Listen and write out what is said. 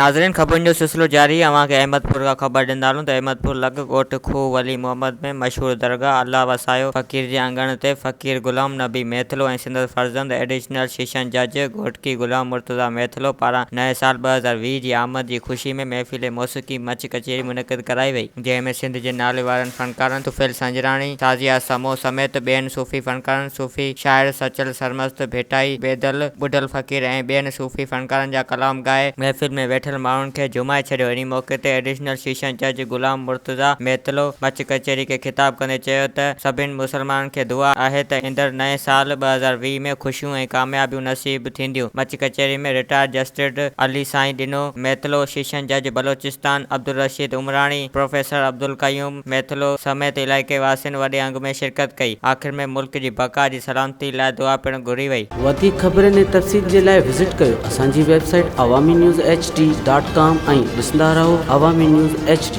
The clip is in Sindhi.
ناظرين خبرن جو سلسلو جاري اوهان کي احمد پور کان خبر ڏيندا هلون ته احمد پور لڳ ڳوٺ کوهه ولي محمد ۾ مشهور درگاهه الله وسايو فقير جي اڱڻ تي فقير غلام نبي ميٿلو ۽ سندس فرزند ايڊيشنل سيشن جج گهوٽڪي غلام مرتضيٰ ميٿلو پاران نئين سال 2020 جي آمد جي خوشي ۾ محفل موسيقي مچ ڪچهري منعقد ڪرائي وئي جنهن ۾ سنڌ جي ناليوارن فنڪارن طفيل سنجراڻي، شازيه سمون سميت ٻين صوفي فنڪارن صوفي شاعر سچل سرمست، ڀٽائي، بيدل، ٻڍل فقير ۽ ٻين صوفي فنڪارن جا ڪلام ڳائي محفل ۾ ويٺل ماڻهن کي جهومائي ڇڏيو. انهي موقعي تي ايڊيشنل سيشن جج غلام مرتضيٰ ميتلو مچ ڪچهري کي خطاب ڪندي چيو ته سڀن مسلمانن کي دعا آهي ته ايندڙ نئين سال 2020 ۾ خوشيون ۽ ڪاميابيون نصيب ٿينديون. مچ ڪچهري ۾ رٽائرڊ جسٽس علي سائين ڏنو ميتلو، سيشن جج بلوچستان عبدالرشيد عمراڻي، پروفيسر عبدالقيوم ميتلو سميت علائقي واسين وڏي انگ ۾ شرڪت ڪئي. آخر ۾ ملڪ جي بقا جي سلامتي لاء دعا پڻ گهري وئي. وڌيڪ خبرن ۽ تفصيل جي لاء وزٽ ڪيو اسان جي website Awami news H D dot com ۽ ڏسندا رهو عوامي نيوز ايڇ ڊي.